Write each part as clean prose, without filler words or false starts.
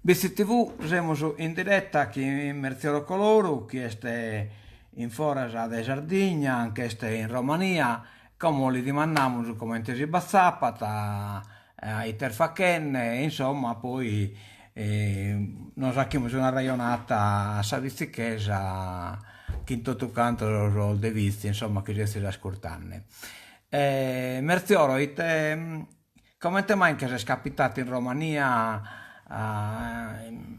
Bitzi TV, semus in diretta chin Mertzioro Coloru chi est in foras de Sardigna, nch'est in Romania, como li dimandamus comente si b'atzapat, ite est fachende e insomma poi nos achimus una arrejonata a sa bitzichesa chin totu cantos sos de Bitzi insomma chi sezis ascurtende. Mertzioro ite Comente mai nche ses capitatu in Romania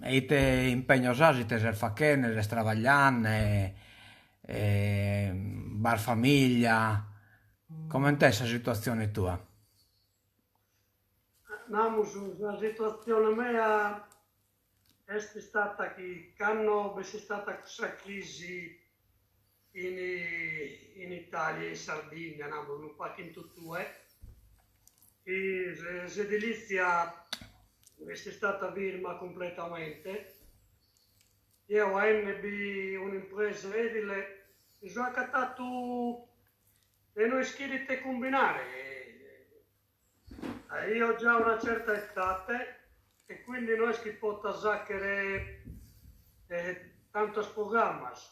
e ite impegnos as, ite ses fachende, ses trabagliende, b'as familia, comente est sa situatzione tua? Namus, sa situatzione mea est istata chi cando b'est istata cussa crisi in in Italia e in Sardigna, namus unu pagu in totue, chi s'edilizia est istata firma cumpletamente, jeo aende bi un'impresa edile mi so acatatu de no ischire ite cumbinare Aio già una certa etate e quindi no est chi potas achere tantos programmas.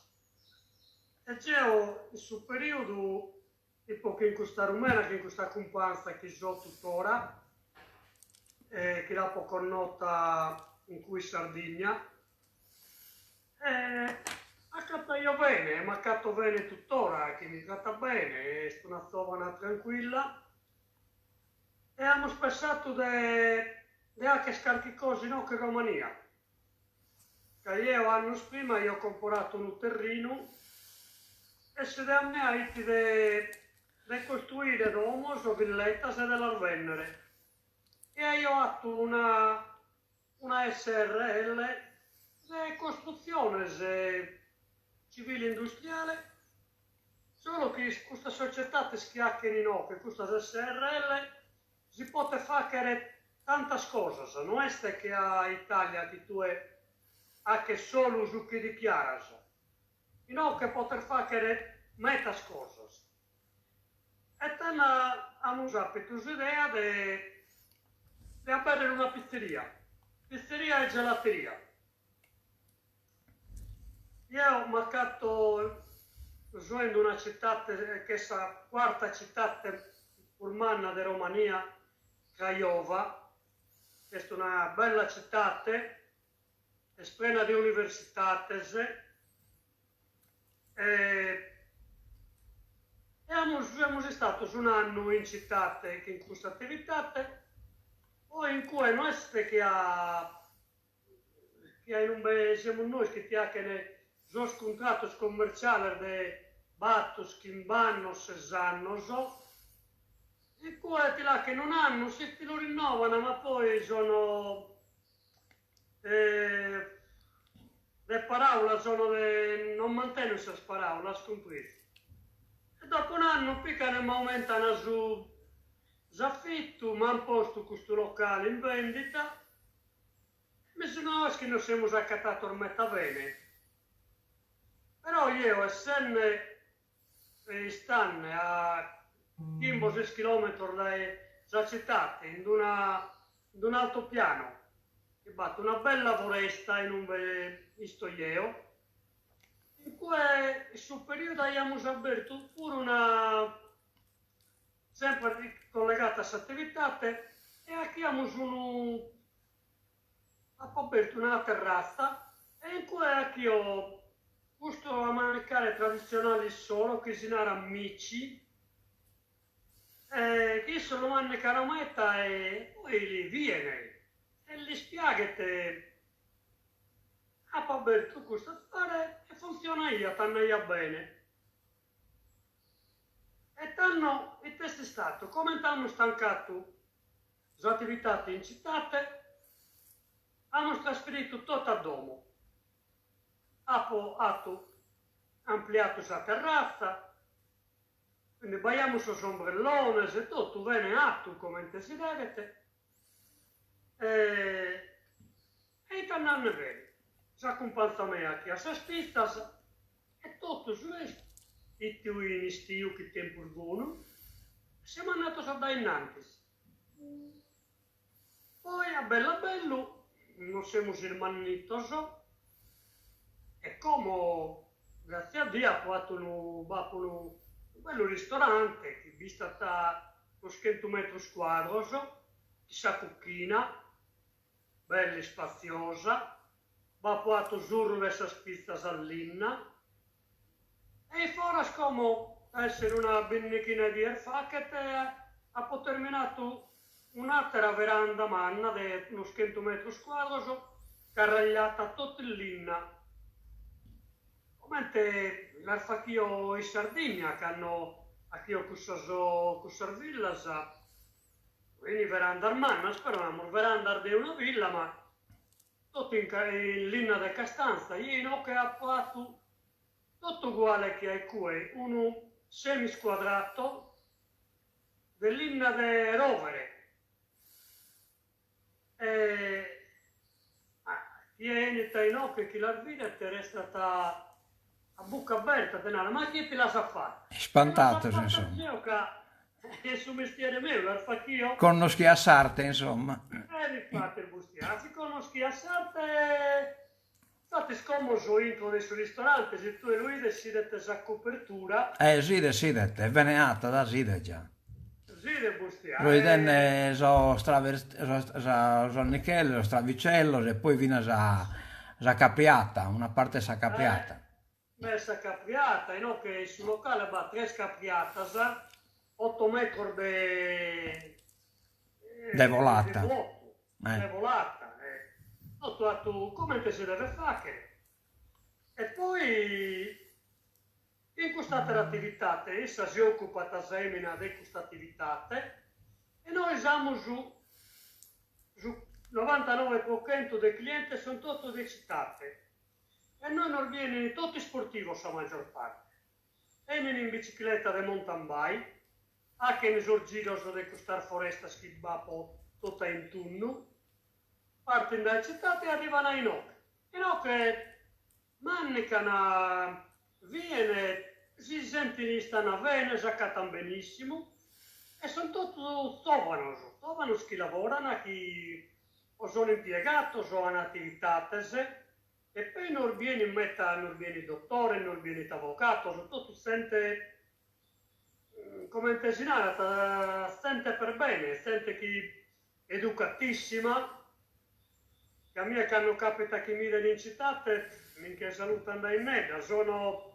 E jeo in su periodu ipo chin custa rumena, chin custa cumpanza chi so tuttora e chi l'apo connota in cue in Sardigna, e m'acataio bene e m'acato bene tuttora, chi mi tratat bene, est una zovana tranquilla E amus pessatu de de acher carchi cosa inoche in Romania, ca jeo annos prima aio comporatu unu terrinu e s'idea mea it de de costruire domos o villetas e de las bennere. E aio atu una una SRL de costrutziones civile industriale Solu chi custas societates chi achen inoche, custas SRL, si potet fachere tantas cosas, no est che a Italia chi tue aches solu su chi dichiaras. Inoche potes fachere metas cosas. E tando amus apitu s'idea de de aberrer una pizzeria, pizzeria e gelateria. Jeo m'acato so in una citate ch'est sa cuarta citate prus manna de Romania, Craiova, est una bella citate, est prena de universitates e e amus semus istatos un'annu in citate chin custa attivitate, poi in cue no est che a Chi a inumbe semus nois chi ti achen sos cuntratos commerciales de batos, chimb'annos, ses annos, in cue ti l'achen un'annu, si ti lu rinnovan, ma poi sono de paraulas sono de non mantenen sas paraulas, cumpresu. E dopo un'annu pican e m'aumentan su s'affitu, m'an postu custu locale in vendita Mi so nau est chi nos semus acatatos meta bene, però jeo essende e istande a chimbe o ses chilometros dae sa citate in una in un'altopiano chi b'at una bella foresta in umbe isto jeo, in cue in su periodu aiamus abertu puru una Semper collegata a s'ativitate e achiamus unu apo abertu una terratza e in cue achio custu a manicare traditzionale issoro chi si narat mici e chi issos lu mannicana meta e poi li viene e lis piaghet apo abertu custu afare e funtzionaiat andaiat bene. E tando it'est istatu? Comente amus tancatu s'ativitate in citate, amus trasferitu totu a domo. Apo atu ampliatu sa terratza, quindi b'aiamus sos ombrellones e totu bene atu comente si devet E e ite andande bene. Sa cumpanza mea achiat sas pizzas e totu su restu ite in istiu chi tempus bonu e semus andatos a dae innantis. Poi a bellu a bellu no. Non semus irmannitos e como, gratzie a Dia, apo atu unu, b'apo unu bellu ristorante chi bistat unos chentu metros cuadros, chin sa cuchina bella ispatziosa, b'apo atu s'urru de sas pitzas a linna e in foras como, at essere una bindighina 'e dies fachet, apo terminatu un'àtera veranda manna de unos chentu metros cuadros carragliata totu in linna, comente las fachio in Sardigna cando achio cussas cussas villas, no ini verandas mannas, però namus verandas de una villa ma totu in in linna de castanza, jeo inoche apo atu totu uguale che a icue, unu semisquadrato de linna de rovere e chie 'enit a inoche chi las bidet restat a bucca aberta e narat ma chie ti las at fatas? Ispantados insomma. Jeo ca est su mestiere meu, las fachio. Connoschias s'arte insomma. E difatis Bustià, si connoschias s'arte Infatis como so intro de su ristorante, si tue lu 'ides s'idet sa copertura. Eh s'idet s'idet, est bene 'atta da s'idet già. S'idet Bustià. So 'idende sos sos nichellos, sos travicellos e poi finas sa capriata, una parte 'e sa capriata. B'est sa capriata, inoche in su locale b'at tres capriatas, otto metros de De volata. De votu, de volata, totu 'atu comente si devet fagher. E poi in cust'atera attivitate, issa si occupat sa 'emina de custa attivitate e nois amus su novantanove pro chentu de clientes sunt totu de citate E nois nos bi 'enin totu isportivos sa maggior parte. 'Enin in bicicletta de mountain bike, 'achen sos giros de custas forestas chi b'apo totu a intunnu, partin dae citate e arrivan a inoche. Inoche mannican, bien, si sentin istan bene, s'acatan benissimu e son totu zovanos, zovanos chi lavoran, chi o sono impiegatos o an ativitates e poi nos bi 'enit meta, nos bi 'enit dotores, nos bi 'enit avocatos, totu zente, comente si narat, zente per bene, zente chi educatissima, chi a mie cando capitat chi m'iden in citate mi nche salutan dae innedda, sono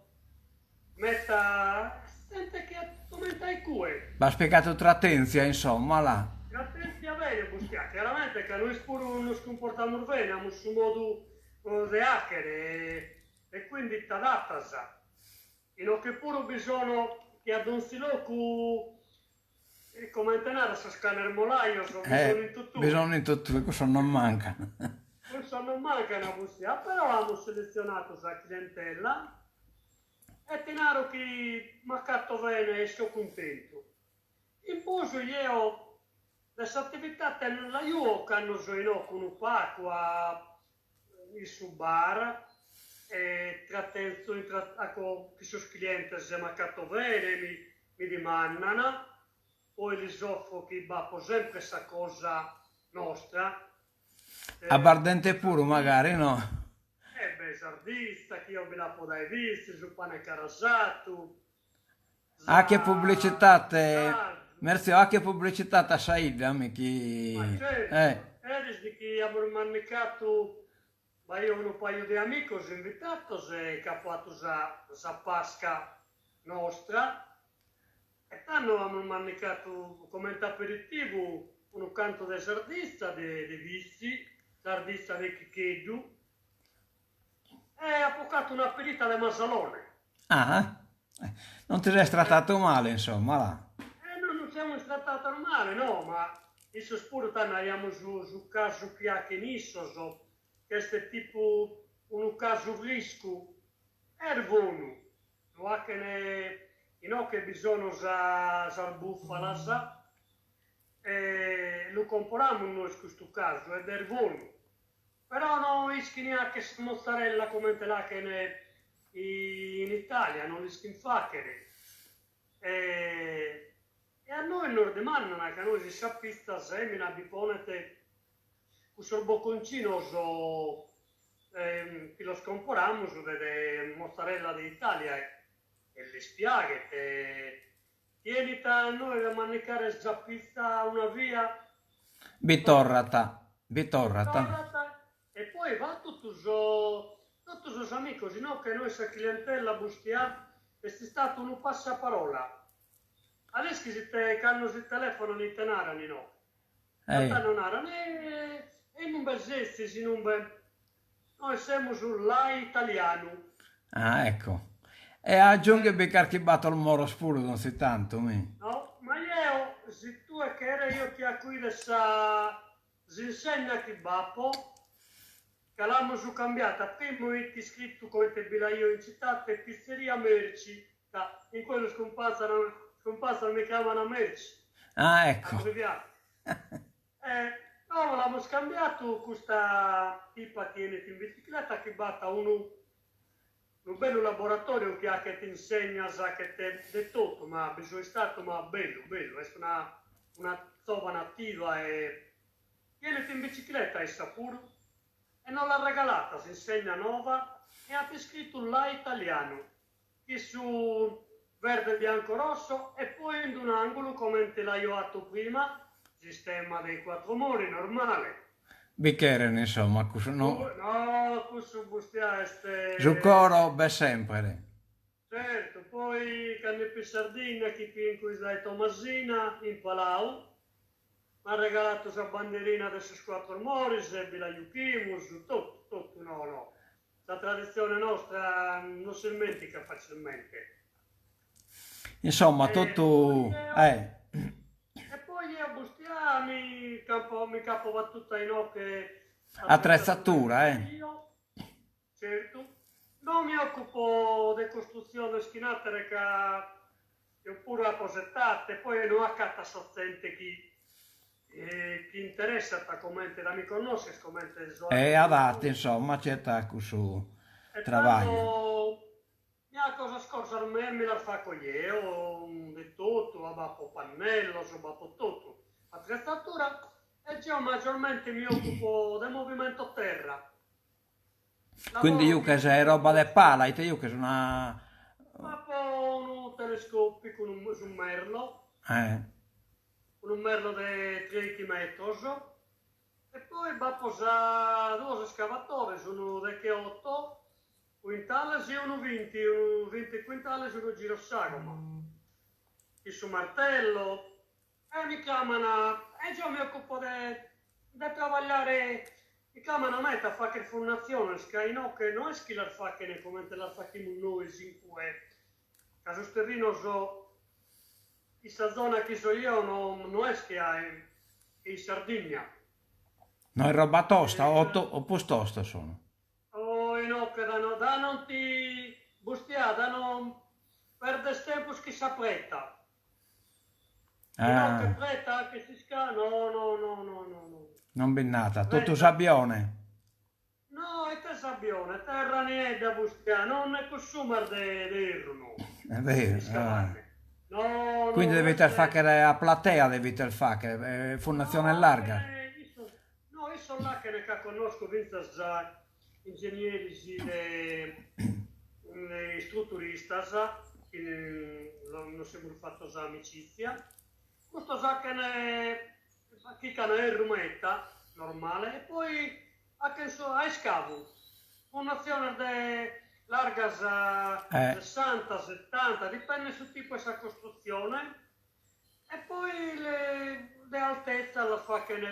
meta zente chi comente a icue. B'as picatu tratèntzia, insomma, là. Tratèntzia bene, Bustià, chiaramente ca nois puru nos cumportamus bene, amus su modu de 'achere e quindi t'adatas. Inoche puru bi sono che a donzi locu, comente narat, sos canes molajos, bi sono in totue. Bi sono in totue, cussos non mancan. Cussos non mancan, Bustià, però amus seletzionatu sa clientella E ti naro chi m'acato bene e so cuntentu. In prus jeo de s'ativitate l'ajuo cando so inoche unu pacu a in su bar e tratenzo aco chin sos clientes m'acato bene, mi mi dimannan, poi lis offro chi b'apo sempre sa cosa nostra. Abbardente puru magari no? Eh beh, sarditza, chi eo bi l'apo dae Vitzi, su pane carasatu, sa. 'Ache pubblicitate, Merzio, 'ache pubblicitate a sa 'idda, mi chi. Ma certu, eris di chi amus mannicatu b'aio unu paju de amicos invitatos e ch'apo 'atu sa sa Pasca nostra E tando amus mannicatu comente aperitivu unu cantu de sarditza de de Vitzi, sarditza de Chicheddu, e apo catu una pirita de masalone. Ah, non ti ses tratatu male insomma, là. E no nos semus tratatos male, no, ma issos puru tando aiamus su su casu chi 'achen issos, ch'est tipu unu casu friscu, est bonu, Lu 'achen inoche bi sono sas bùfalas e lu comporamus nois custu casu ed est bonu, però no ischin 'acher sa mozzarella comente l'achen in Italia, no l'ischin fachere e a nois nos dimandan ca nois in sa pizza s'emina bi ponet. Cussos bocconcinos chi los comporamus de de mozzarella de Italia e lis piaghet. Chi 'enit a inoghe a mandicare sa pizza una via. Bi torrat, bi torrat. Torrat e poi va totu sos totu sos amicos inoghe nois sa clientella Bustià est istatu unu passaparola. A l'ischis ite cando si telefonan ite naran inoghe? Ehi. Tando naran e inumbe sezis inumbe nois semus la italianu. Ah ecco. E aggiunghe bi carchi battor moros puru donzi tantu, mi. No, ma jeo si tue cheres eo ti 'aco 'ider sa s'insegna chi b'apo, ca l'amus cambiata, primu 'it iscrittu comente bi l'aio in citate pizzeria Merci, ca in quellu scumpanzan scumpanzan mi chiamana Merci. Ah ecco. Abbreviatu. E como l'amus cambiatu custa tipa chi 'enit in bicicletta chi b'at unu unu bellu laboratoriu chi 'achet insegnas, 'achet de totu, ma bi so istatu ma bellu bellu, est una una zovana attiva e chi 'enit in bicicletta issa puru e nos l'at regalata s'insegna nova e at iscritu la italianu chin su verde bianco rosso e poi in d'un'angulu comente l'aio 'atu prima s'istemma dei quattro mori normale. Bi cheren insomma cussu no. No cussu Bustià est. Su coro b'est sempre. Certu, poi cando 'ipo in Sardigna chi 'ipo in cuis dae Tomasina in Palau m'at regalatu sa bandierina de sos quattro moris e bi la juchimus, totu, totu, no no, sa traditzione nostra non s'ismenticat facilmente. Insomma totu eh. E poi jeo Bustià mi campo mi ch'apo fatu inoghe Attrezzatura eh. Certu. No mi occupo de costrutziones chin atere ca eo puru apo s'etate e poi no acatas sa zente chi chi interessat comente da mi connosches comente so E adatti insomma certa cussu E trabagliu. tando mi 'aco sas cosas meas mi las faco jeo de totu, b'apo pannellos, b'apo totu, attrezzatura e jeo maggiormente mi occupo de movimento terra Quindi juches roba de pala, ite juches una. Apo unu telescopicu, unu su merlo. Eh. Unu merlo de treichi metros e poi b'apo sa duos escavatores, unu decheotto quintales e unu vinti, unu vinti quintales e unu girosagoma. Chin su martello E mi chiaman, e jeo mi occupo de de trabagliare, mi chiaman meta a fagher funnatziones, ca inoche no est chi las faghen comente las faghimus nois in cue, ca sos terrinos in sa zona chi so jeo no no est che a in Sardigna. No est roba tosta o o prus tostos sun? Oh inoche da no da non ti Bustià da non perdes tempus chin sa preta Ah. Preta che s'isca no no no no no no. Non bi nd'at, totu sabbione. No, ite sabbione, terra niedda Bustià, non ne cossumas de de 'erru no. È beru, ah. No, no. Quindi devites fagher a platea devites fagher, funnatziones largas. No, issos l'achen ca connosco fintzas ingenieris de istruturistas chi nos semus fatos amicizia, custos achen chican 'erru meta, normale, e poi achen su a iscavu, funnatziones de largas sessanta, setanta, dipendet su tipu 'e sa costrutzione, e poi de altezza las fachen,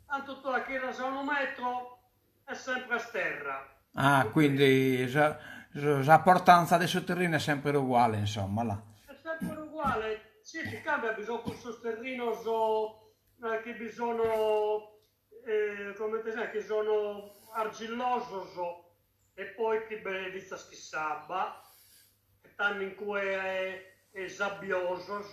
tantu tue chirras a unu metro Est sempre terra. Ah, quindi sa sa portanza de su terrinu est sempre uguale, insomma, là. Est sempre uguale, si ti cambiat bi sun cussos terrinos chi bi sono comente si narat chi sono argillosos e poi chi be finzas chin s'abba e tando in cue sabbiosos,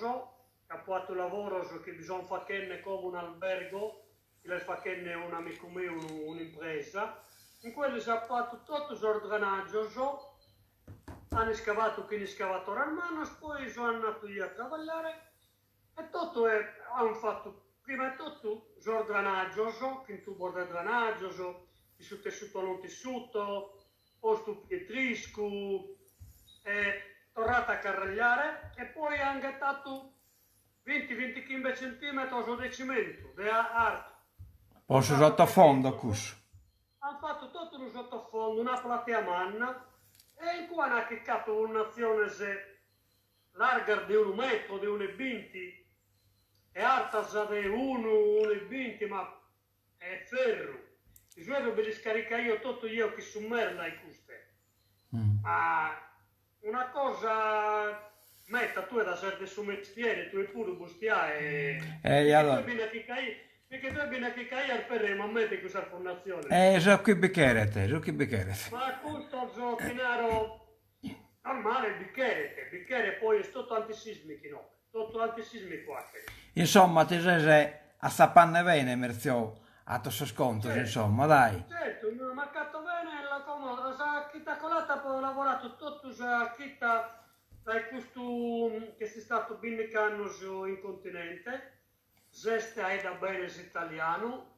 c'apo 'atu lavoros chi bi son fachende como un'albergo chi l'est fachende un'amicu meu un'impresa, in cue lis apo 'atu totu sos drenàgios, an iscavatu chin iscavatores mannos, poi so andatu eo a trabagliare e totu e an fatu. Prima 'e totu sos dranàgios, chin tubos de dranàgios, chin su tessuto non tissuto, postu pietriscu e torrat a carragliare e poi an ghetatu vinti vintichimbe centimetros de cimentu de artu. Po su sottofondo cussu. An fatu totu unu sottofondo, una platea manna e in cue an chircatu funnatziones largas de unu metro, de unu e binti e artas de unu, unu e binti, ma est ferru. Su ferru bi l'iscaricaio totu jeo chin su merla e custe. Ma una cosa meta, tue da ses de su mestiere, tue puru Bustià e E allora. Perché tue bi nachicaias perre m'ammento cussas funnatziones. E su chi bi cheret, su chi bi cheret. Ma custos ti naro Normale bi cheret, bi cheret poi est totu antisismicu no, totu antisismicu achere. Insomma ti ses atzapande bene Mertziò a totu sos contos insomma dai. Certu, m'acato bene e la como sa chita colata apo lavoratu totu sa chita dae custu ch'est istatu bindich'annos in continente, s'est aeddat bene s'italianu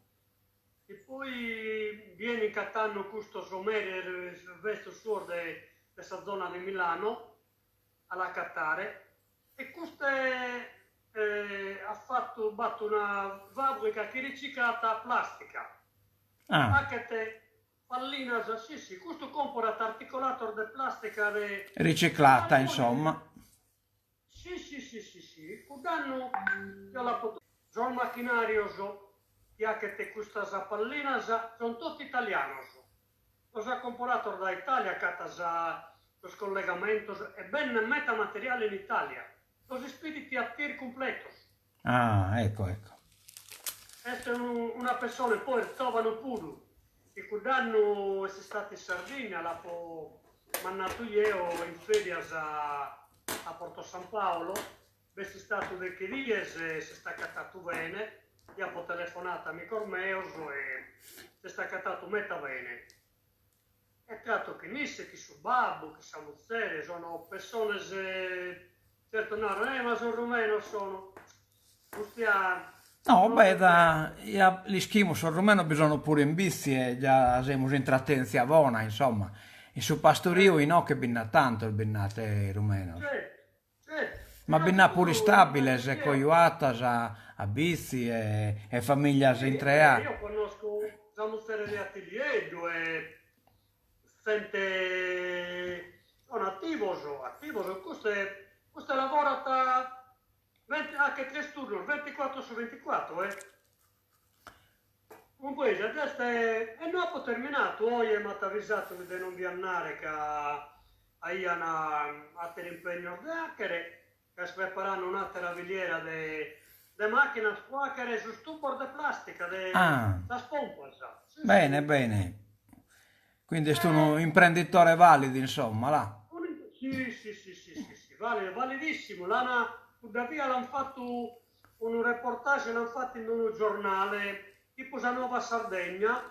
E poi bien catanno custos meres betzos suos de de sa zona de Milano a l'acatare e custe at fatu b'at una fàbrica chi riciclat plàstica. Fachet pallinas, si si, custu còmporat articolatos de plàstica de. Riciclata, insomma. Si si si si si, cudd'annu eo l'apo Sos machinarios chi achent custas pallinas son totu italianos. Los at comporatos dae Italia ch'at sos collegamentos e bendet meta materiale in Italia. Los ispidit a tir cumpletos. Ah, ecco, ecco. Est una pessone poi est zovanu puru, chi cudd'annu est istatu in Sardigna, l'apo mannatu jeo in ferias a Porto San Paolo, b'est istatu deche dies e s'est acatatu bene, li apo telefonatu amicos meos e s'est acatatu meta bene. E trato chin isse, chin su babbu, chin sa muzere, sono pessones, certu naro, eh ma sos rumenos sono, Bustia No, beh, da, ja l'ischimus, sos rumenos bi sono puru in Bitzi e già semus in tratèntzia bona, insomma. In su pastoriu inoche bi nd'at tantos, bi nd'at rumenos. Ma bi nd'at puru istàbiles e cojuatas a Bitzi e e famìlias intrea. Io connosco sa muzere de Attilieddu e zente sono attivos, attivos, custe custe lavorat Achet tres turnos, venticuatro su venticuatro, eh. Cumpresu, est e no apo terminatu, oje m'at avisatu de non bi andare ca aian ateros impegnos de achere, ca est preparande un'atera filiera de de machinas pro achere sos tubos de plastica de sas pompas. Bene, bene. Quindi est unu imprenditore validu, insomma, là. Si, si, si, si, si, si, validu, validissimu, l'ana, cudda bia l'an fatu unu reportage, l'an fatu in unu giornale, tipu sa Nuova Sardegna,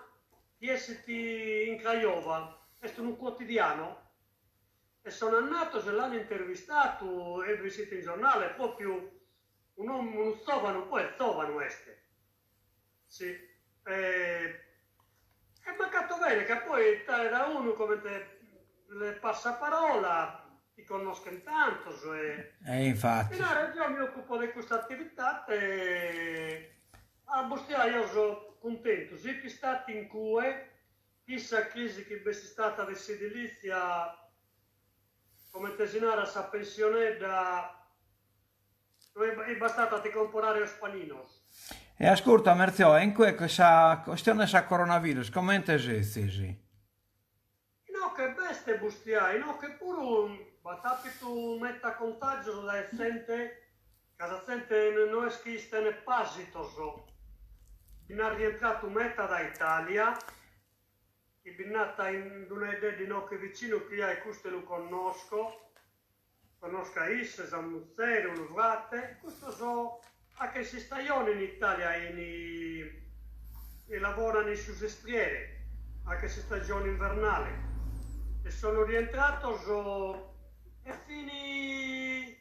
chi essit in Craiova, est unu quotidiano, e sono annatos e l'an intervistatu, est bessitu in giornale, propriu un'omine, unu zovanu, poi est zovanu est, Si, e m'acato bene ca poi da unu comente le passaparola ti connoschen tantos e E infatti. Ti naro deo mi occupo de custa attivitate e a Bustia eo so cuntentu, si fio istatu in cue, chin sa crisi chi b'est istata de s'edilizia, comente si narat sa pensionedda No est bastata a ti comporare os paninos. E ascurta Mertziò, e in cue cun sa questione 'e sa coronavirus comente sezis? Inoche b'est Bustià, inoche puru b'at apitu meta contagios dae zente, ca sa zente no est chi isten pasitos, bi nd'at rientratu meta dae Italia, chi bi nd'at in d'una 'iddedda inoche vicinu chi jai custe lu connosco, Connosco a isse, sa muzere, unu frate, custos achen s'istajone in Italia in e lavoran in su sestriere, achen s'istagione invernale e sono rientratos e fini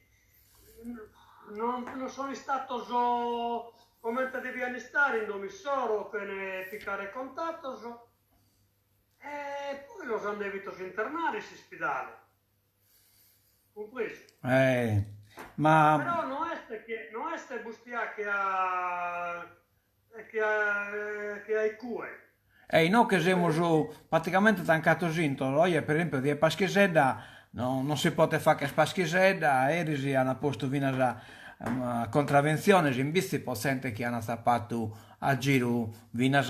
non non sono istatos. Comente devian istare in domo issoro chene picare contatos e poi los an devitos internare in s'ispidale. Cumpresu? Eh, ma. Però no est che no est Bustià che a che a che a icue. E inoghe semus praticamente tancados intro, oje per esempio die Paschixedda no non si potet fagher Paschixedda, eris an postu finas contraventziones in bitzi po zente chi an atzapadu a giru finas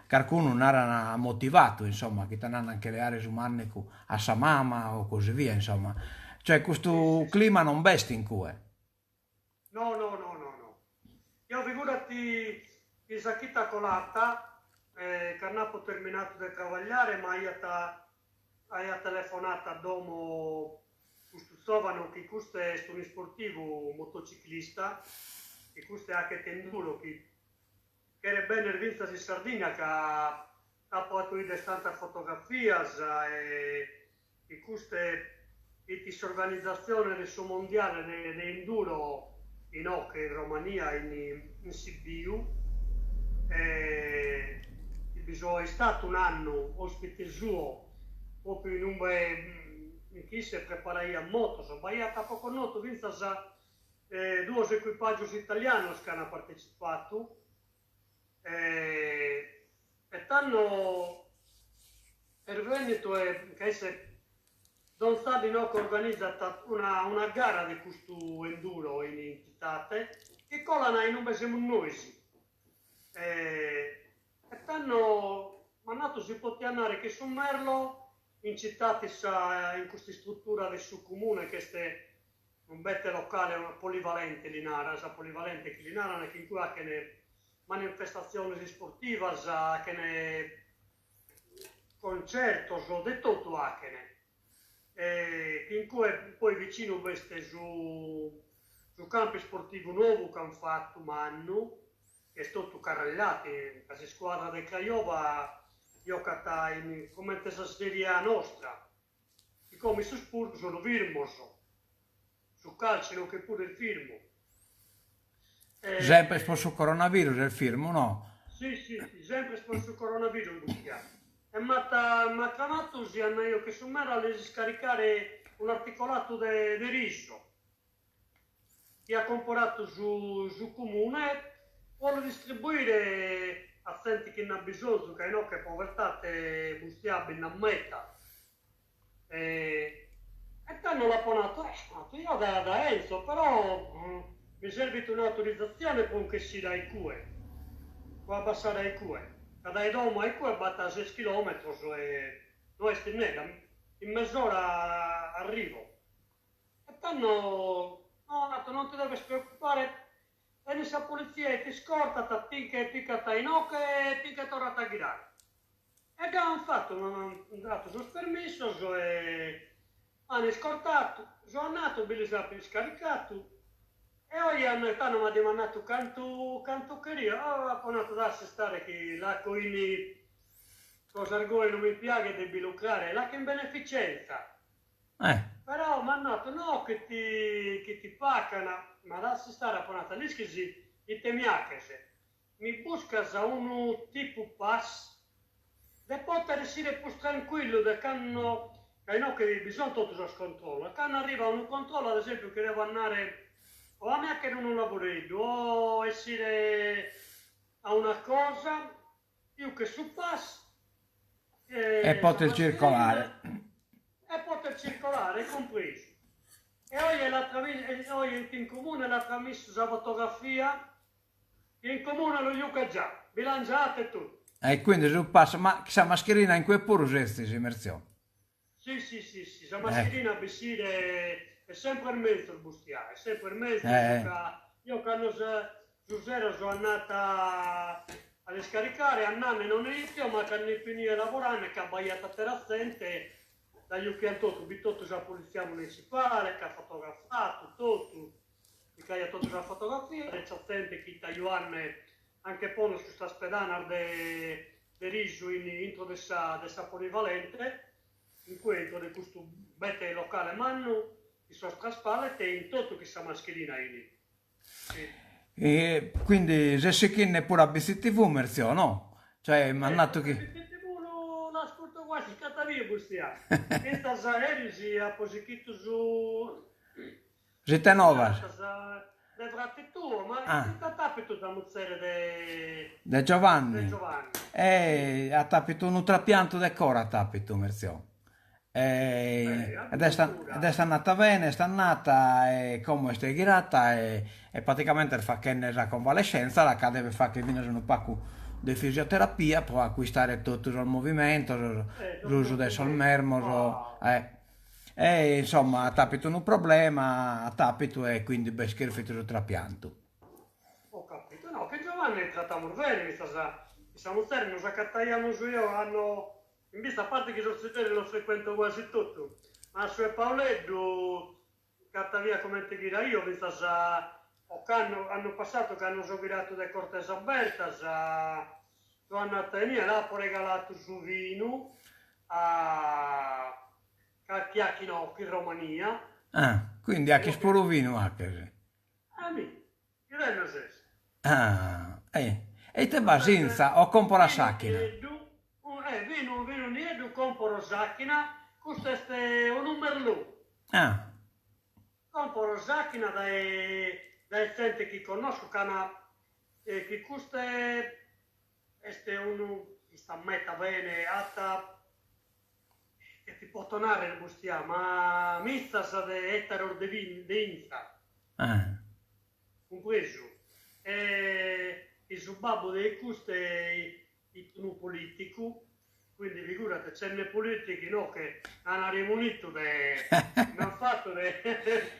carcunu naran motivadu insomma chi t'andan a nche leare su mannicu a sa mama o così via insomma, cioè custu clima non b'est in cue. No, no, no, no, no. Eo figurati chi sa chita colata, cando apo terminatu de trabagliare m'aiat aiat telefonatu a domo custu zovanu chi custu est un'isportivu motociclista, chi custu 'achet enduro, chi cheret benner fintzas in Sardigna ca apo 'atu 'ider tantas fotografias e chi custu 'it s'organizatzione de su mondiale de enduro inoche in Romania in Sibiu e bi so istatu un'annu ospite suo propriu in umbe in chi isse preparaiat motos, b'aiat apo connotu fintzas duos ecuipàgios italianos chi ant partecipatu e tando est bennitu e ca isse donz'annu inoche organizat una una gara de custu enduro in tzitade chi colan in umbe semus nois e tando m'at natu si potia andare chin su Merlo in tzitade in custa istrutura de su comune chi est Unu bete locale polivalente li naran, sa polivalente chi li naran chi in cue 'achen manifestatziones isportivas, 'achen concertos, de totu 'achen. E chi in cue poi vicinu b'est su su campu isportivu nou ch'an fatu mannu, chi est totu carrellatu, ca s'iscuadra de Craiova jocat in comente sa serie A nostra Chi como issos puru sono firmos, su calcio chi puru est firmu. Sempre pro su coronavirus est firmu, no? Si, si, si, sempre pro su coronavirus Bustià. E m'at m'at cramatu si andaio chin su Merlo a lis iscaricare un'articolatu de de riso chi at comporatu su su comune pro lu distribuire a zente chi nd'at bisonzu, ca inoche povertate Bustià bi nd'at meta. E tando l'apo natu, eh, io da da 'enzo, però mi servit un'autorizatzione pro nch'essire a icue, pro abbassare a icue, ca dae domo a icue b'at ses chilometros e no est meda, in mes'ora arrivo. E tando, no, at natu, non ti deves preoccupare, 'enit sa politzia e t'iscortat, ti nche picat a inoche e ti nche torrat a ghirare. E gai an fatu, m'an datu sos permissos e m'an iscortatu, so andatu, bi lis apo iscaricatu e oje an tando m'at dimandatu cantu cantu cherio, oh apo natu lassa istare chi l'aco in cosas goi non mi piaghet de bi lucrare, l'aco in beneficenza. Però m'at natu no chi ti chi ti pacan, ma lassa istare apo natu a l'ischis ite mi 'aches Mi buscas unu tipu pass de poter essire prus tranquillu de cando, ca inoche bi son totu sos controllos, cando arrivat unu controllu ad esempiu chi devo andare o a mi 'achere unu lavoreddu o essire a una cosa, juche su pass e poter circolare. E poter circolare, cumpresu. E oje l'at oje in comune l'at tramissu sa fotografia In comune lu juchet già, bi l'an già 'atu e totu. E quindi su pass, ma sa mascherina in cue puru setzis, Mertziò? Si, si, si, si, sa mascherina a bessire est sempre menzus, Bustià, est sempre menzus ca io cando su sero so andata a l'iscaricare, andande non 'itio, ma cando ippo inie lavorande ca b'aiat atera zente, la juchian totu, b'it totu sa polizia municipale ch'at fotografatu totu Picaiat totu sas fotografias e sa zente chi 'it ajuande a nche ponner custas pedanas de de risu in intro de sa de sa polivalente, in cue intro de custu bete locale mannu, in sos traspallet e in totu chin sa mascherina 'ini. Si. E quindi ses sichinde puru a Bitzi TV, Mertziò, no? Cioè, m'at natu chi. Bitzi TV l'ascurto quasi cada die, Bustià. Fintzas eris apo sichitu su. S'ite novas? De frate tuo, ma ite at apitu sa muzere de. De Giovanni. De Giovanni. E at apitu unu trapiantu de coro at apitu, Mertziò. E ed est ed est andata bene, est andata e como est ghirata e e praticamente est fachende sa convalescenza ca devet fagher finas unu pagu de fisioterapia pro acquistare totu sos movimentos, s'usu de sos mermos e e insomma at apitu unu problema, at apitu e quindi b'est cherfidu su trapiantu. Ho capito, no, chin Giovanni tratamus bene, fintzas chin sa muzere nos acataiamus eo cando In bista, a parte chi sos tzilleris los frecuento quasi totu, ma su 'e Pauleddu ch'at comente ghiraio fintzas ocannu, annu passatu cando so ghiratu de Cortes Abertas, so andatu a inie, l'apo regalatu su vinu a carchi 'achina in Romania. Ah, quindi 'aches puru vinu 'aches. Ah mi, ghirende ses. Ah, e e ite b'as 'inza o comporas s'àchina? Eh, vinu, vinu nieddu comporo s'àchina, custu est unu merlot. Ah. Comporo s'àchina dae dae zente chi connosco ca na chi custu est unu istat meta bene, at ite ti poto narrer Bustià, ma mizas de ettaros de de 'inza. Ah. Cumpresu? E su babbu de custe it unu politicu, quindi figurati c'enne politici inoghe an remunitu de nd'an fatu de.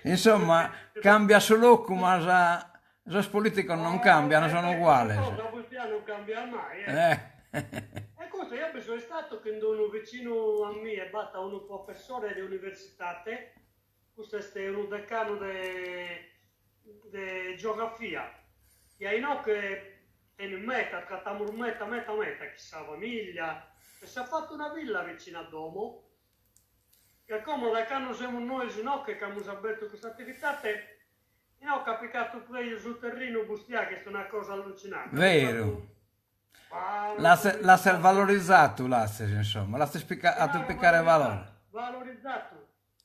Insomma, cambiat su locu ma sa sos politicos non cambian, sono uguales. Sa cosa non cambiat mai, eh. E custu eo bi so istatu chin d'unu vicinu a mie b'at unu professore de universitate Custu est unu decanu de de geografia chi a inoghe tenit meta, tratamus meta meta meta chin sa familia e s'at fatu una villa vicinu a domo e como dae cando semus nois inoghe ch'amus abertu custa ativitate inoghe at picatu preju su terrinu Bustià chi est una cosa allucinante. Veru. L'azes valorizatu l'azes insomma, l'azes 'atu picare valore. Valorizatu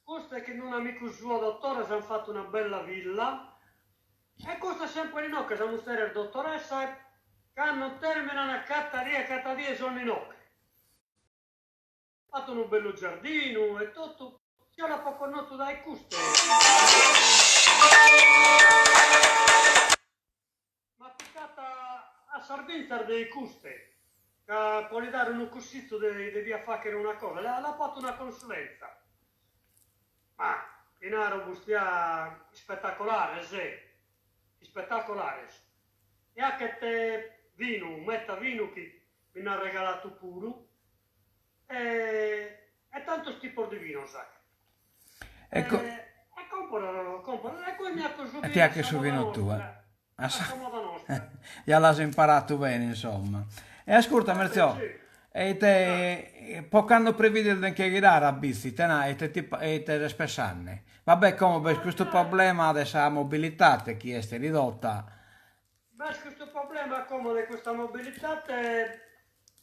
Custu e chin un'amicu suo dottore s'an fatu una bella villa e custu est sempre inoghe, sa muzere est dottoressa e cando terminan cata die cata die sono inoghe. At unu bellu giardinu e totu, jeo l'apo connotu dae custu. M'at picatu a sas binzas de icuste, ca pro li dare unu cussizu deviat fàghere una cosa, l'apo 'atu una consulenza. Ma ti naro Bustià, ispetacolares, ispetacolares. E 'achet vinu, meta vinu chi mi nd'at regalatu puru, e tantos tipos de vinos 'achet. Ecco. E comporo, comporo, e poi mi 'aco su E vinu ti a 'aches sa su moda vinu tue. nostra, a sa moda nostra. Ja l'as imparatu bene, insomma. E ascurta, Mertziò, e ite, po cando prevides de nche ghirare a Bitzi, ite na, ite ti, ite ses pessande? Vabbè, como b'est custu problema de sa mobilitate chi est ridotta. B'est custu problema como de custa mobilitate,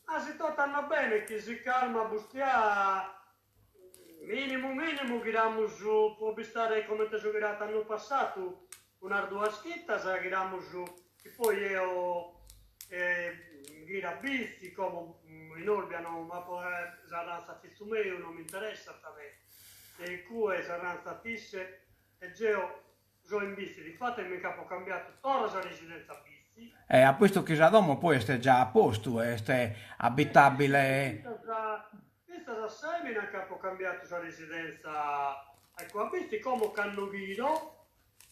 ma si totu andat bene, chi si calma Bustià, Minimu minimu ghiramus pro bistare comente so ghiratu annu passatu unas duas chitas ghiramus chi poi eo ghiro a bitzi como in Olbia no m'apo s'arranzat fizu meu no m'interessat de de icue s'arranzat isse e geo so in bitzi difatis mi ch'apo cambiatu torra sa residenza a bitzi. E a postu chi sa domo poi est già a postu, est abitabile. Fintzas a Sèmena ch'apo cambiatu sa residenza ecco a Bitzi, como cando ghiro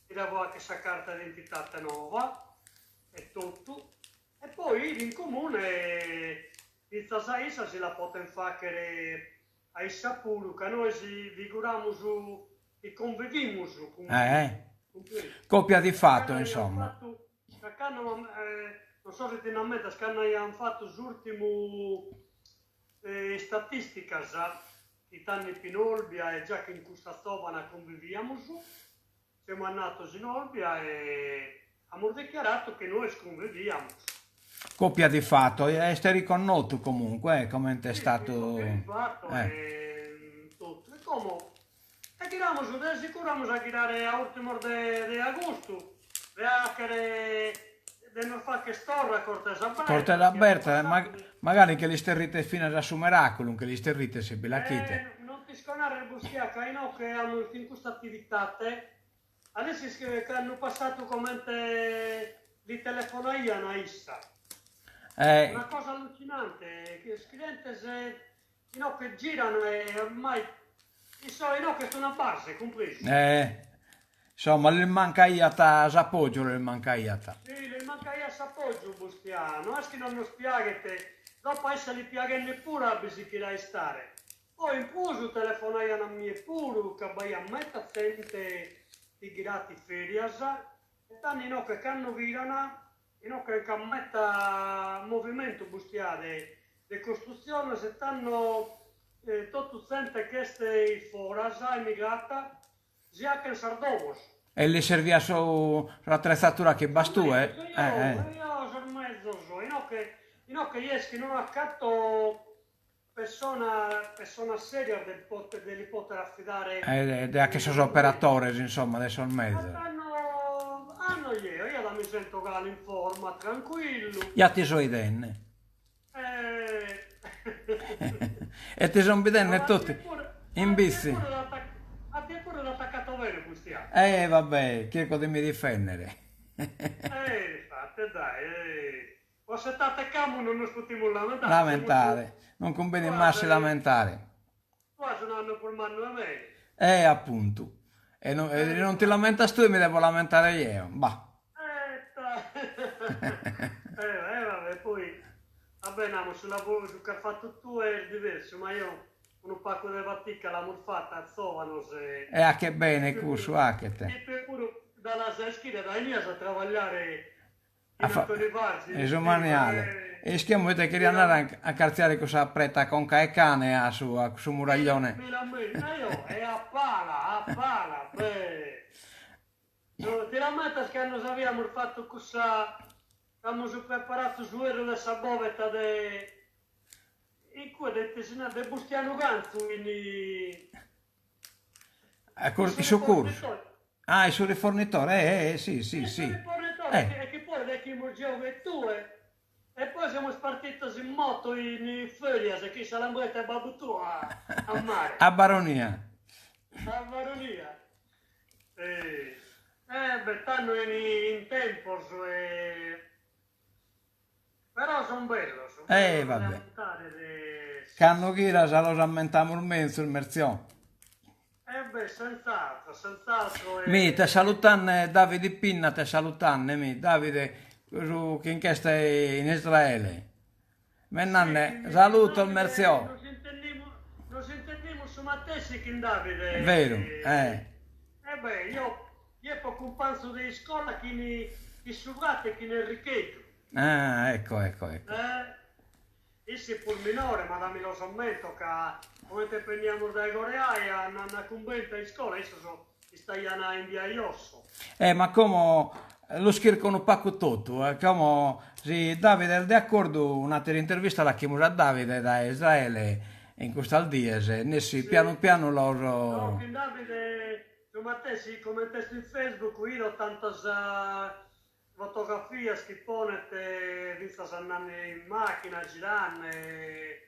mi devo 'acher sa carta d'identitate nova e totu, e poi 'ido in comune fintzas a issa si la poten fachere a issa puru, ca nois figuramus chi convivimus cun Coppia di fatto insomma. Ca cando non so si ti nd'ammentas, cando aian fatu s'urtimu istatisticas, chi tando ipo in Olbia e già chin custa zovana conviviamus, semus andados in Olbia e Amus dichiaratu chi nois cunviviamus. Coppia di fatto, est riconnotu comunque, comente est statu. Coppia di fatto e totu. E como e ghiramus, de sicuru amus a ghirare a urtimos de de agustu, de 'achere, de nos facher torra Cortes Abertas. Cortes Abertas, magari nche l'isterrites finas a su Meraculu, nche l'isterrites si bi l'achite. Non t'isco narrer Bustia ca inoche amus in custa attivitate A l'ischis ch'annu passatu comente li telefonaian a issa? Una cosa allucinante, chi sos clientes inoche giran e ormai issa inoche est una base, cumpresu? Eh, insomma, lis mancaiat s'appoggiu, lis mancaiat. Si, lis mancaiat s'appoggiu, Bustià, no est chi non nos piaghet, dopo a issa li piaghende puru a bi sichire a istare, Poi in prus telefonaian a mie puru ca b'aiat meta zente chi ghiràt in ferias e tando inoche cando ghiran inoche nc'at meta movimentu Bustià de de costrutziones e tando totu zente ch'est in foras emigrata si achen sas domos. E lis serviat su s'attrezzatura chi b'as tue? Eo sos mezos inoche inoche est chi non acato Persona, personas serias de poter, de li poter affidare. De acher sos operatores, insomma, de sos mezos. Tando, anno jeo, eo da mi sento galu in forma, tranquillu. Ja ti so 'idende. E ti son bidende totu in bitzi. A tie puru t'attaccato bene, Bustià. E va be', chirco de mi difendere. E infatti, dai. Po s'etate ch'amus non nos potimus lamentare. Lamentare, non cumbenit mai a si lamentare. Tue as un'annu prus mannu 'e mei. Eh, apuntu. E no, e non ti lamentas tue mi devo lamentare jeo, bah. Eh, eh, vabbè, poi, vabbè, namus, su lavoro, su ch'as fatu tue est diversu, ma eo unu pacu de fatica l'amus fata a zovanos e. E achet bene cussu, achet. E tue puru da l'as a ischire, da 'enias a trabagliare E su maniale. E ischiamus ite cheriat narrer a nch'artziare cussa preta a conca 'e cane a su a cussu muraglione. Mi l'ammento, eo, e a pala, a pala, beh. Ti l'ammentas cando aviamus fatu cussa, amus preparatu su 'erru de sa boveta de, in cue de ite si narat, de Bustianu Cantzu in. In su cursu. Ah, in su rifornitore, eh, eh, sì, sì, sì. In su rifornitore, e chi poi dechimos jeo e tue, e poi semus partitos in moto in ferias chin sa lambretta 'e babbu tuo a mare. A Baronia. A Baronia. Eh, beh, tando in tempos e Però son bellos, son Eh, bellos de vabbè. ammentare de. Cando ghiras los ammentamus menzus, Mertziò. Eh beh, senz'altro, senz'altro Mi, t'est e. salutanne Davide Pinna, t'est salutanne, mi, Davide, su chi nch'est in Israele. M'est Sì, nanne, chin salutos Davide Mertziò. nos intendimus, nos intendimus su matessi chin Davide. Veru, eh. Eh beh, io, io eppo cumpanzu de iscola chin chin su frate chin Enricheddu. Ah, ecco, ecco, ecco. Eh, isse est prus minore, ma da mi los ammento ca comente benniamus dae Coreai andande a cumbentu a iscola, issos istaian in via Josso. Eh, ma como los chirco unu pacu totu, eh, como si Davide est de acordu un'atera intervista l'achimus a Davide dae Israele in custas dies, nessi pianu pianu los. No, chin Davide su matessi, comente est in Facebook, 'ido tantas Fotografias chi ponet fintzas andande in machina, girande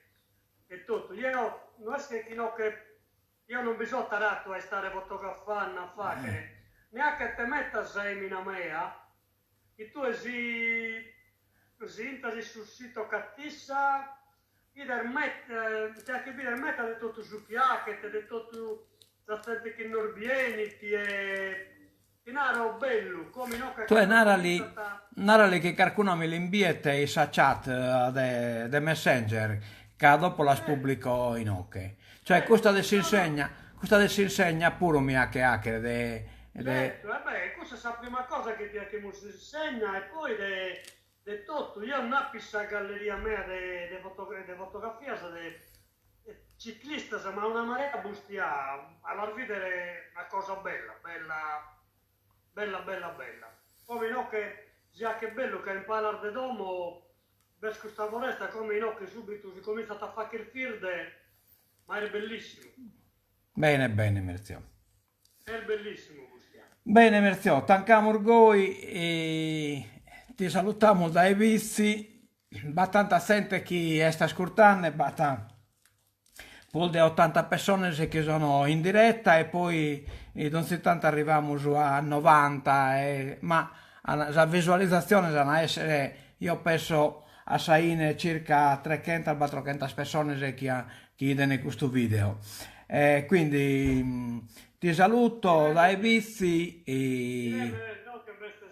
e totu. Jeo no est chi inoche, jeo non bi so taratu a istare fotografanne a faghere, neanche te meta sa 'emina mea, chi tue si si intras in su sito ch'at issa, 'ides meta, ti 'achet bider meta de totu su chi 'achet, de totu sa zente chi nos bi 'enit e Ti naro bellu, como inoche Tue cando narali, comintzat. narali chi carcuna mi l'imbiet in sa chat de de Messenger, ca dopo las pubblico inoche. Cioè custa de s'insegna, custa de s'insegna puru mi 'achet 'achere de de. Certu, e beh, cussa est sa prima cosa chi ti 'achimus s'insegna e poi de de totu, eo nd'apo in sa galleria mea de de de fotografias de Ciclistas, ma una marea Bustia a las bìdere una cosa bella, bella, bella bella bella. Como inoche si achet bellu ca in palas de domo b'est custa foresta, como inoche subitu si comintzat a facher firde, ma est bellissimu. Bene bene Mertziò. Est bellissimu Bustià. Bene Mertziò, tancamus goi e ti salutamus dae Bitzi, b'at tanta zente chi est ascurtande, b'at prus de otanta pessones chi sono in diretta e poi donzi tantu arrivamus a novanta e ma sas visualizatziones an a essere io penso a sa 'ine circa trechentas batrochentas pessones chi chi 'iden custu video e quindi ti saluto dae Bitzi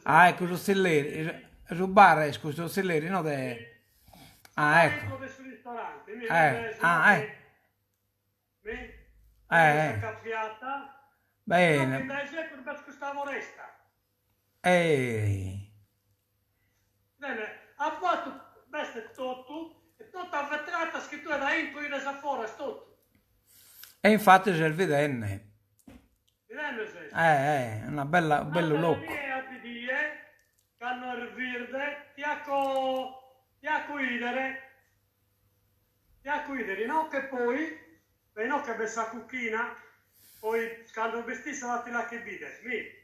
ah ecco su tzilleri su bar est custu tzilleri no de Ah, ecco. de su ristorante, mi eh, ah, eh. Mi? Eh, eh. Caffiata. Bene. Dae secus b'est custa foresta. Eh. Bene, a fatu b'est totu, e totu a vetratas chi tue dae intro 'ides a foras totu. E infatti ses bidende. Bidende ses. Eh, eh, una bella, un bellu locu. Die a die, cando est virde, ti 'aco, ti 'aco 'idere, ti 'aco 'idere inoche poi, e inoche b'est sa cuchina, poi cando b'est issa ti l'ache bider, mi.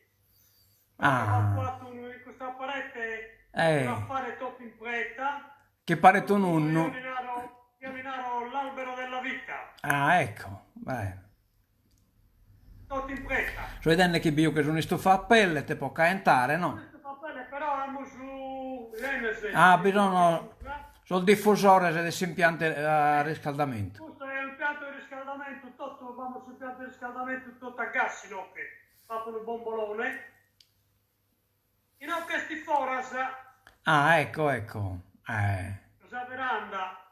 Ah. Apo fatu unu in custa parete, eh. un'affare totu in preta. Chi paret un'unnu. Io li naro, io li naro l'albero della vita. Ah, ecco, bene. Totu in preta. So 'idende chi bio ch'est un'istufa a pellet po caentare, no? Un'istufa a pellet, però amus Ah, bi sono sos difusores de s'impiantu a riscaldamentu. Custu est un'impiantu de riscaldamentu totu, b'amus s'impiantu de riscaldamentu totu a gas inoche, b'apo unu bombolone. Inoche est foras. Ah, ecco, ecco, eh. Sa veranda.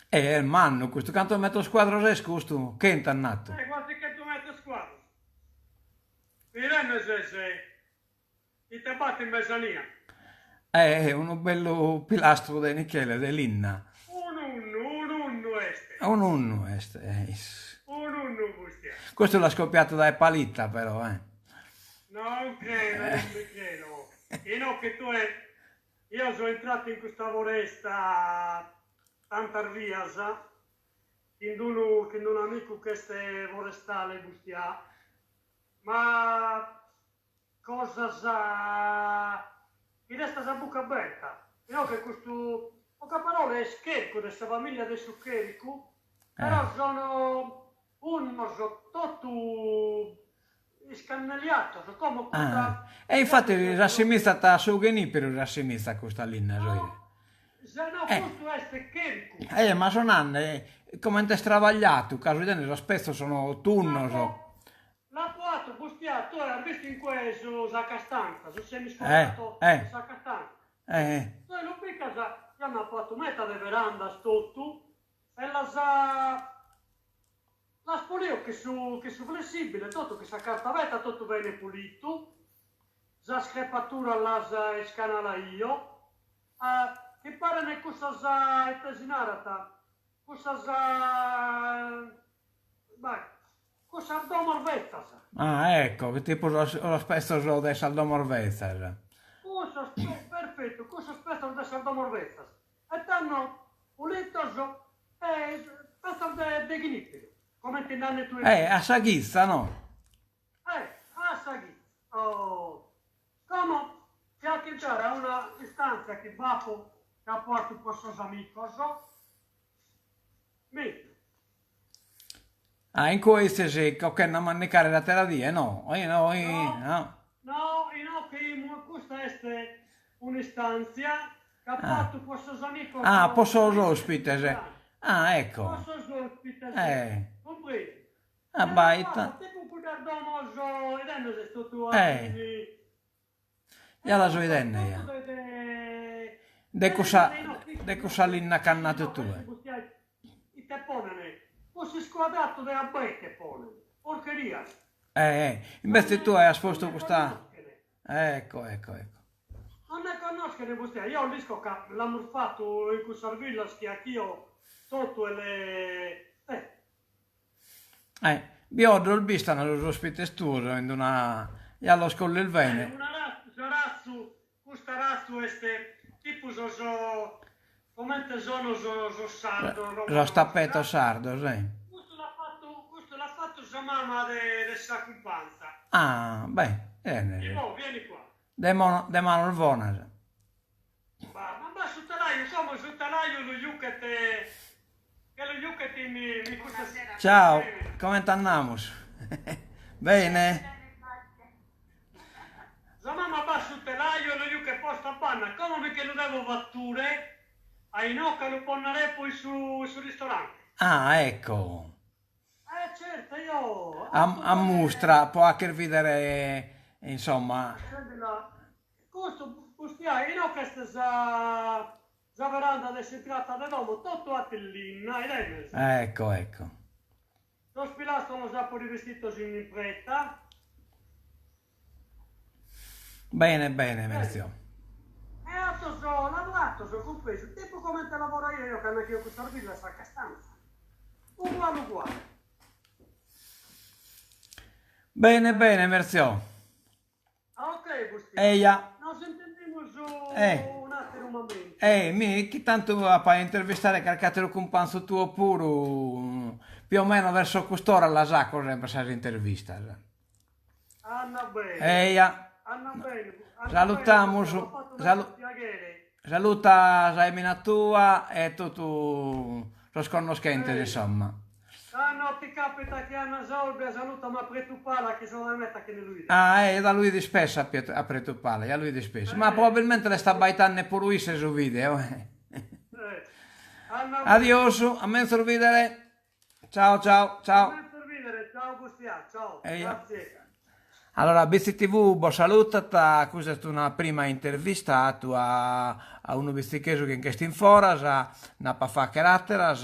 E est mannu custu, cantos metros cuadros est custu? Chentu as natu? Eh, quasi chentu metros cuadros. Bidende ses ite b'at in mesania. Eh, unu bellu pilastru de nichele, de linna. Un'unnu, un'unnu est. Un'unnu est, eh. Un'unnu, Bustia. Custu l'as copiatu dae Palitta però, eh. Non credo, non bi credo. Inoche tue, io so entratu in custa foresta tantas vias, chin d'unu chin d'unu amicu ch'est forestale Bustià, ma cosas chi restas a bucca aberta. Inoche custu, poca parola, est chercu de sa familia de su chercu, però sono unnos totu Iscanneliatos, como custa. Ah, e infatti s'assimizat a su ghenìperu s'assimizat custa linna, so 'idende. Se no Eh. custu est chercu. Eh, ma so nande, comente est trabagliatu, ca so 'idende sos petzos sono tunnos. L'apo 'atu, Bustià, tue as bistu in cue su sa castanza, su Eh, semisquadrato eh. de sa castanza. Eh. Tue lu picas, eo nd'apo 'atu meta de verandas totu, e las Las pulio chin su chin su flessibile totu chin sa cartabeta totu bene pulitu, sas crepaturas las iscanalaio, chi paren cussas ite si narat cussas bah cussas domos betzas. Ah ecco, tipu sos sos petzos de sas domos betzas. Cussos perfettu, cussos petzos de sas domos betzas. E tando pulitos e petzos de de ghinìpiru, comente nande tue. Eh, a sa chitza, no? Eh, a sa chitza. Oh! Como ti 'aco intrare a una istantzia chi b'apo, chi apo 'atu pro sos amicos. Mi. Ah, in cue istes cochende a mandicare s'atera die, no? No, no. No, inoche imu, custa est un'istantzia Ch'apo 'atu po sos amicos. Ah, po sos ospites. Ah, ecco. Po sos ospites. Eh. Cumpresu. Ah, baita. Tipu cuddas domos, 'idende ses totu Eh. Ja la so 'idende ja. De cussa, de cussa linna ch'as natu tue. Ite ponen? Cussu iscuadratu de abete ponen. Porcherias. Eh, eh. Invece tue as postu custa. Ecco, ecco, ecco. Non nde connoschene Bustia, eo l'isco ca l'amus fatu in cussas villas chi 'achio totu e le eh. Eh, bio ddos bistan sos ospites tuos in d'una ja los collis bene. Un'aratzu, s'aratzu, custu aratzu est tipu sos, comente sono sos sardos Sos romanos, tapetos sardos, eh. Custu l'at fatu, custu l'at fatu sa mama de de sa cumpanza. Ah, beh, bene. Ivo, vieni qua. De mono, de manos bonas. Ma ma ma su telaiu, como su telaiu lu juchet, che lu juchet in in custas. Ciao, comente andamus? Bene? Sa mama b'at su telaiu e lu juchet postu a banda, como mi che lu devo vature a inoghe a lu ponnere poi in su in su ristorante. Ah, ecco. Eh certo, io A a mustra po 'acher bidere, insomma. Custu, custiai, inoghe est sa sa veranda de s'intrata de domo, totu at linna, 'idemes. Ecco, ecco. Sos pilastros los apo rivestitos in preta. Bene, bene, Merzio. E atos lavoratos, cumpresu, tipu comente lavoraio eo cando 'achio cussas villas a Castanza. Uguale uguale. Bene, bene, Merzio. Ok, Bustì. Eja. Nos intendimus Eh. un'àteru mamentu. Eh, mi, chi tantu apo a intervistare carchi àteru cumpanzu tuo puru, più o meno verso cust'ora las aco sempre sas intervistas. Anna bene. Eja. Anna bene, anna Salutamus, bene, m'at fatu salu meda piaghere. saluta sa 'emina tua e totu sos connoschentes, Eja. insomma. Cando ti capitat chi andas a Olbia salutami a Pretu Pala chi so dae meta chi ne lu 'ido. Ah, eh, ja lu 'ido ispesso a Piet a Pretu Pala, ja lu 'ido ispesso. Ma Eh. probabilmente l'est abbaitende puru isse su video. Eh. Anna bene. Adiosu, a menzus bidere. Ciao ciao A ciao. menzus bidere, ciao Bustià, ciao, Eja. grazie. Allora, BCTV bos salutat, custa est una prima intervista atu a a unu bitzichesu chi nch'est in foras, nd'apo a fagher àteras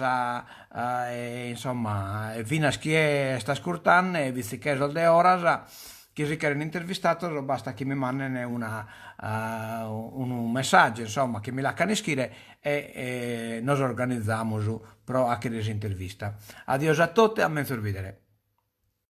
e insomma finas chie est ascurtende bitzichesos de 'oras chi si cheren intervistados bastat chi mi manden una unu messàgiu insomma chi mi lacan ischire e nos organizamus pro 'achere s'intervista. Adiosu a totu e a menzus bidere.